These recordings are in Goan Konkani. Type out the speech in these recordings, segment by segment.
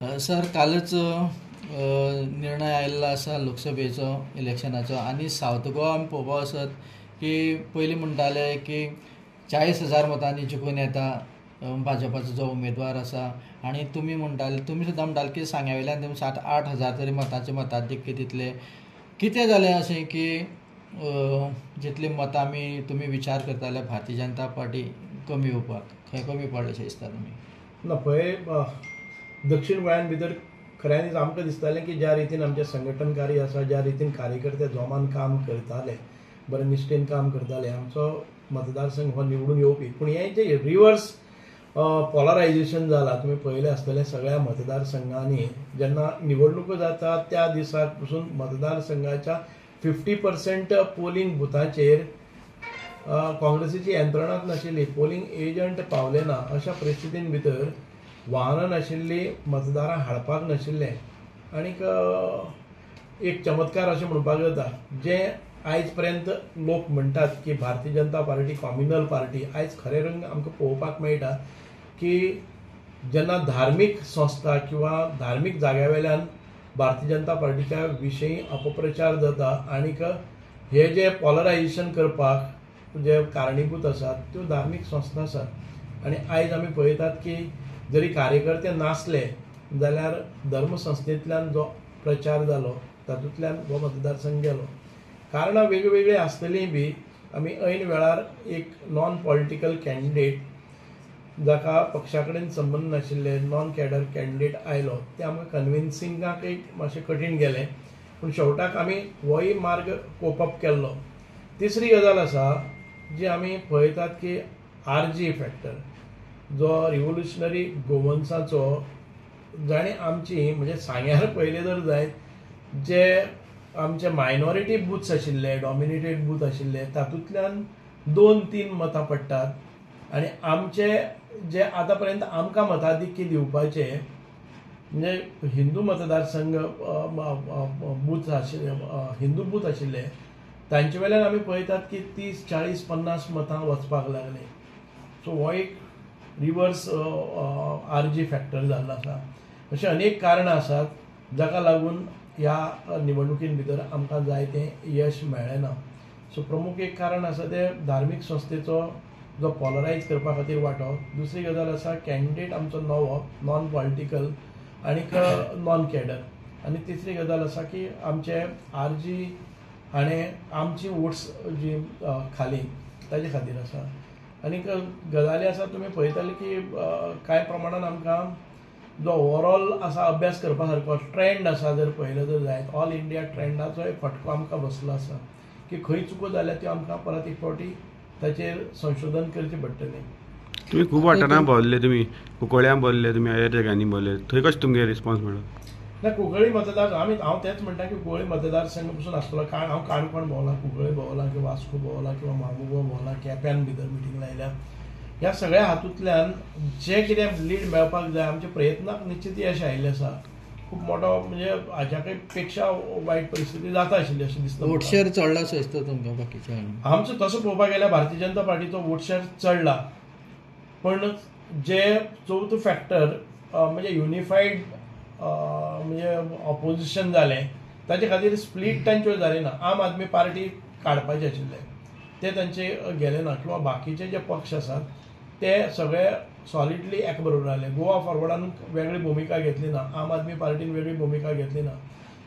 सर, कालच निर्णय आयिल्लो आसा लोकसभेचो इलेक्शनाचो आनी सावथ गोवा आमी पळोवपा वचत की पयलीं म्हणटाले की 40,000 मतांनी जिखून येता भाजपाचो जो उमेदवार आसा आनी तुमी म्हणटाले, तुमी सुद्दां म्हणटाले की सांग्या वयल्यान तुमी 7-8 हजार तरी मतांचे मताधिक्य दितले. कितें जालें अशें की जितली मतां आमी तुमी विचार करताले भारतीय जनता पार्टी कमी येवपाक, खंय कमी पडलें अशें दिसता तुमी? ना, पळय दक्षीण गोंयान भितर खऱ्यांनीच आमकां दिसतालें की ज्या रितीन आमचें संघटन कार्य आसा, ज्या रितीन कार्यकर्ते जोमान काम करताले, बरे निश्ठेन काम करताले, आमचो मतदारसंघ हो निवडून येवपी. पूण हें जें रिवर्स पोलरायजेशन जालां, तुमी पळयलें आसतलें सगळ्या मतदारसंघांनी जेन्ना निवडणुको जाता त्या दिसाक पसून मतदारसंघाच्या 50% पोलिंग बुथाचेर काँग्रेसीची यंत्रणाच नाशिल्ली, पोलिंग एजंट पावले ना. अशा परिस्थितीन भितर वाहनां नाशिल्लीं, मतदारां हाडपाक नाशिल्लें आनीक एक चमत्कार अशें म्हणपाक जाता, जें आयज पर्यंत लोक म्हणटात की Bharatiya Janata party communal party, आयज खरें रंग आमकां पळोवपाक मेळटा की जेन्ना धार्मीक संस्था किंवा धार्मीक जाग्या वेल्यान भारतीय जनता पार्टीच्या विशयी अपप्रचार जाता आनीक हे जे पोलरायजेशन करपाक जे कारणीभूत आसात त्यो धार्मीक संस्था आसात. आनी आयज आमी पळयतात की जरी कार्यकर्ते नासले जाल्यार धर्मसंस्थेंतल्यान जो प्रचार जालो तातूंतल्यान हो मतदारसंघ गेलो. कारणां वेगवेगळीं आसतलीं बी, आमी ऐन वेळार एक नॉन पॉलिटिकल कॅन्डिडेट जाका पक्षा कडेन संबंद नाशिल्ले नॉन कॅडर कॅन्डिडेट आयलो, ते आमकां कन्विन्सिंगाक एक मातशें कठीण गेलें, पूण शेवटाक आमी होय मार्ग कोप अप केल्लो. तिसरी गजाल आसा जी आमी पळयतात की आर जी फॅक्टर जो रिव्होल्युशनरी गोवन्साचो, जाणें आमची म्हणजे सांग्यार पळयलें जर जायत, जे आमचे मायनॉरिटी बूथ्स आशिल्ले, डॉमिनेटेड बूथ आशिल्ले, तातूंतल्यान 2-3 मतां पडटात आनी आमचे जे आतां पर्यंत आमकां मताधिक्य दिवपाचे म्हणजे हिंदू मतदारसंघ बूथ आशिल्ले, हिंदू बूथ आशिल्ले, तांचे वेल्यान आमी पळयतात की 30, 40, 50 मतां वचपाक लागले. सो हो एक रिवर्स आर जी फॅक्टर जाल्लो आसा. अशें अनेक कारणां आसात जाका लागून ह्या निवडणुकीन भितर आमकां जाय तें यश मेळ्ळें ना. सो प्रमुख एक कारण आसा तें धार्मीक संस्थेचो जो पोलरायज करपा खातीर वांटो. दुसरी गजाल आसा कॅन्डिडेट आमचो नवो नॉन पॉलिटिकल आनीक नॉन कॅडर, आनी तिसरी गजाल आसा की आमचे आर जी हाणें आमची वोट्स जी खाली ताजे खातीर आसा. आनीक गजाली आसा तुमी पळयताले की कांय प्रमाणान आमकां जो ओवरऑल आसा अभ्यास करपा सारको ट्रेंड आसा जर पळयलो जर जायत, ऑल इंडिया ट्रेंडाचो एक फटको आमकां बसलो आसा की खंय चुको जाल्या त्यो आमकां परत एक फावटी ताचेर संशोधन करचें पडटलें. तुमी खूब वाठारां भोंवले, तुमी कुंकळ्यां भोंवले, तुमी हेर जाग्यांनी भोंवले, थंय कशें तुमगे रिस्पॉन्स मेळ्ळो? ना, कुंकळी मतदार आमी, हांव तेंच म्हणटा की कुंकळी मतदारसंघ पसून आसतलो, कारण हांव काणकोण भोंवला, कुंकळी भोंवला किंवा वास्को भोंवला किंवा मार्मुगो भोंवला, केप्यान भितर मिटींग लायल्या. ह्या सगळ्या हातूंतल्यान जें कितें लीड मेळपाक जाय आमच्या प्रयत्नाक निश्चित यश आयिल्लें आसा. खूब मोटो म्हणजे हाज्या पेक्षा वायट परिस्थिती जाता आशिल्ली अशें दिसता. वोट शेअर चडला असो दिसता तुमकां बाकीच्या? आमचो तसो पळोवपाक गेल्यार भारतीय जनता पार्टीचो वोट शेअर चडला, पण जे चवथो फॅक्टर म्हणजे युनिफायड म्हणजे ऑपोजिशन जालें ताजे खातीर स्प्लीट तांच्यो जाली ना. आम आदमी पार्टी काडपाचें आशिल्लें ते तांचे गेले ना, किंवा बाकीचे जे पक्ष आसात ते सगळे सॉलिडली एका बरोबर आले. गोवा फॉरवर्डान वेगळी भुमिका घेतली ना, आम आदमी पार्टीन वेगळी भुमिका घेतली ना.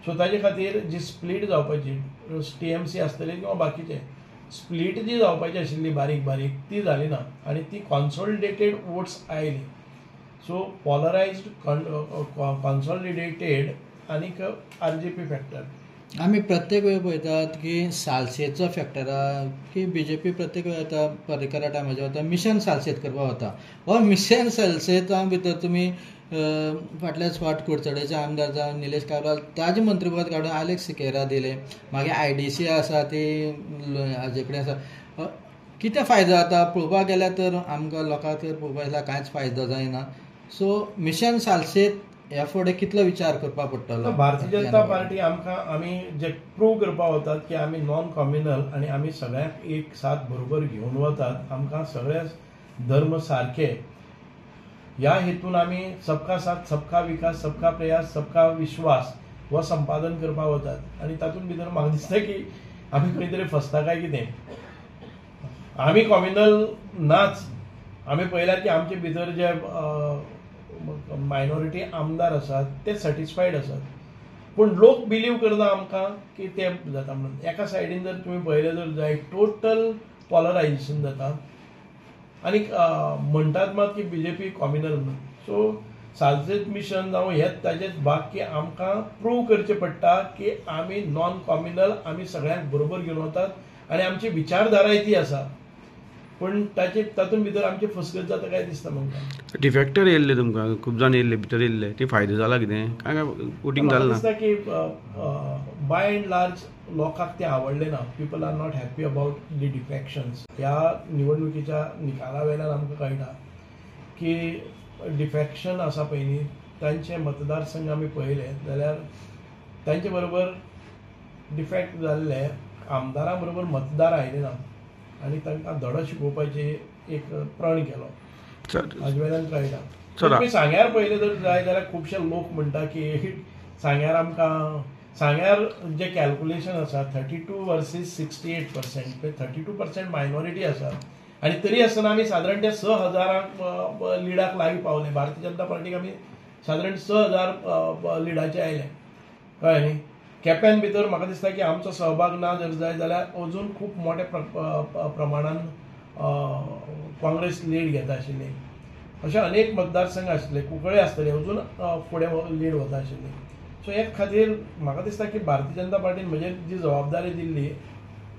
सो ताजे खातीर जी स्प्लीट जावपाची टी एम सी आसतली किंवा बाकीचे स्प्लीट जी जावपाची आशिल्ली बारीक बारीक ती जाली ना आनी ती कॉन्सॉलिडेटेड वोट्स आयली. सो पोलरायज्ड, कॉन्सॉलिडेटेड आनीक आर जी पी फॅक्टर. आमी प्रत्येक वेळ पळयतात की सालसेचो फॅक्टरा की बी जे पी प्रत्येक वेळ आतां पर्रीकरा टायमाचेर वता मिशन सालसेत करपाक वता. हो मिशन सालसेता भितर तुमी फाटल्याच फावट कुडचडेचे आमदार जावन निलेश काब्राल ताजें मंत्रीपद काडून आलेक्स सिकेरा दिलें, मागीर I D C आसा ती हाजे कडेन आसा. कितें फायदो जाता पळोवपाक गेल्यार तर आमकां लोकांक तर पळोवपाक गेल्यार कांयच फायदो जायना. सो मिशन सालसेत ह्या फुडें कितलो विचार करपाक पडटलो? भारतीय जनता पार्टी आमकां आमी जे प्रूव करपाक वतात की आमी नॉन कॉम्युनल आनी आमी सगळ्यांक एक साथ बरोबर घेवन वतात, आमकां सगळे धर्म सारके. ह्या हेतून आमी सबका साथ सबका विकास सबका प्रयास सबका विश्वास हो संपादन करपाक वतात आनी तातूंत भितर म्हाका दिसता की आमी खंय तरी फसता काय कितें. आमी कॉम्युनल नाच. आमी पळयल्यार की आमचे भितर जे मायनॉरिटी आमदार आसात ते सॅटिस्फायड आसात, पूण लोक बिलीव करना आमकां की ते जाता म्हणून. एका सायडीन जर तुमी पळयलें जर जाय टोटल पॉलरायजेशन जाता आनी म्हणटात मात की बीजेपी कॉम्युनल म्हणून. सो सालसेत मिशन जावं हेच ताजेच भाग की आमकां प्रूव करचें पडटा की आमी नॉन कॉम्युनल, आमी सगळ्यांक बरोबर घेवन वतात आनी आमची विचारधाराय ती आसा. पूण ताचे तातूंत भितर आमची फसगत जाता काय दिसता म्हाका. डिफेक्टर येयल्ले तुमकां खूब जाण येयल्ले भितर येयल्ले, ते फायदो जाला कितें काय काय वोटींग जालें ना? दिसता की बाय एंड लार्ज लोकांक तें आवडलें ना. People are not happy about the defections. ह्या निवडणुकीच्या निकाला वेल्यान आमकां कळटा की डिफेक्शन आसा पळय न्ही, तांचे मतदारसंघ आमी पळयले जाल्यार तांचे बरोबर डिफेक्ट जाल्ले आमदारां बरोबर मतदार आयले ना आनी तांकां धडो शिकोवपाची एक प्रण केलो. हाजे वेल्यान कळटा. तुमी सांग्यार पळयलें जर जाय जाल्यार खुबशे लोक म्हणटा की सांग्यार आमकां, सांग्यार जे कॅल्कुलेशन आसा 32 वर्सीस 68%, 32% मायनॉरिटी आसा आनी तरी आसतना आमी सादारण ते 6,000 लिडाक लागीं पावले. भारतीय जनता पार्टीक आमी सादारण 6,000 लिडाचे आयले, कळ्ळें न्ही. केप्यान भितर म्हाका दिसता की आमचो सहभाग ना जर जाय जाल्यार अजून खूब मोठ्या प्रमाणान काँग्रेस लीड घेता आशिल्ली. अशे अनेक मतदारसंघ आशिल्ले, कुंकळे आसतले, अजून फुडें लीड वता आशिल्ली. सो हे खातीर म्हाका दिसता की भारतीय जनता पार्टीन म्हजेर जी जबाबदारी दिल्ली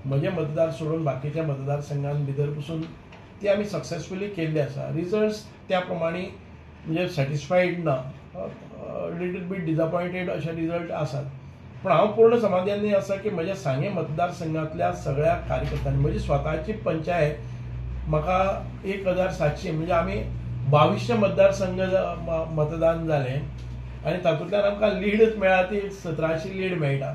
म्हजे मतदार सोडून बाकीच्या मतदारसंघान भितर पसून ती आमी सक्सेसफुली केल्ली आसा. रिजल्ट्स त्या प्रमाणे म्हणजे सॅटिस्फायड ना, लिटल बीट डिजपॉयंटेड अशे रिजल्ट आसात. पूण हांव पूर्ण समाधानी आसा की म्हज्या सांगें मतदारसंघांतल्या सगळ्या कार्यकर्त्यांनी, म्हजी स्वताची पंचायत म्हाका 1,700 म्हणजे आमी 2200 मतदारसंघ मतदान जालें आनी तातूंतल्यान आमकां लीडच मेळ्ळा ती 1700 लीड मेळटा,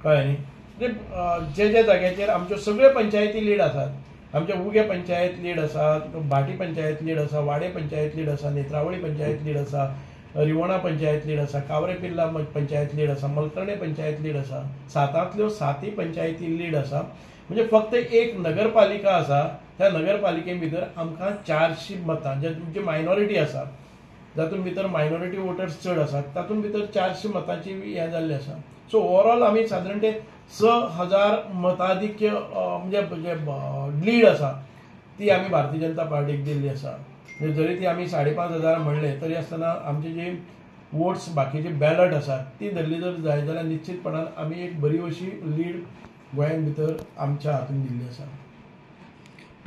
कळ्ळें न्ही. म्हणजे जे ज्या जाग्याचेर आमच्यो सगळ्यो पंचायती लीड आसात, आमच्या उगे पंचायत लीड आसा, भाटी पंचायत लीड आसा, वाडे पंचायत लीड आसा, नेत्रावळी पंचायत लीड आसा, रिवणा पंचायत लीड आसा, कावरे पिल्ला पंचायत लीड आसा, मलकर्णे पंचायत लीड आसा, 7तांतल्यो 7 पंचायती लीड आसा. म्हणजे फक्त एक नगरपालिका आसा, त्या नगरपालिके भितर आमकां 400 मतां, जे तुमची मायनॉरिटी आसा जातून भितर मायनॉरिटी वोटर्स चड आसात, तातूंत भितर 400 मतांची हें जाल्लें आसा. सो ओवरऑल आमी सादारण ते 6,000 मताधिक्य म्हणजे जे लीड आसा ती आमी भारतीय जनता पार्टीक दिल्ली आसा. म्हणजे जरी ती आमी 5,500 म्हणले तरी आसतना आमचे जे वोट्स बाकीचे बॅलट आसात ती धरली जर जाय जाल्यार निश्चितपणान आमी एक बरी अशी लीड गोंयान भितर आमच्या हातून दिल्ली आसा.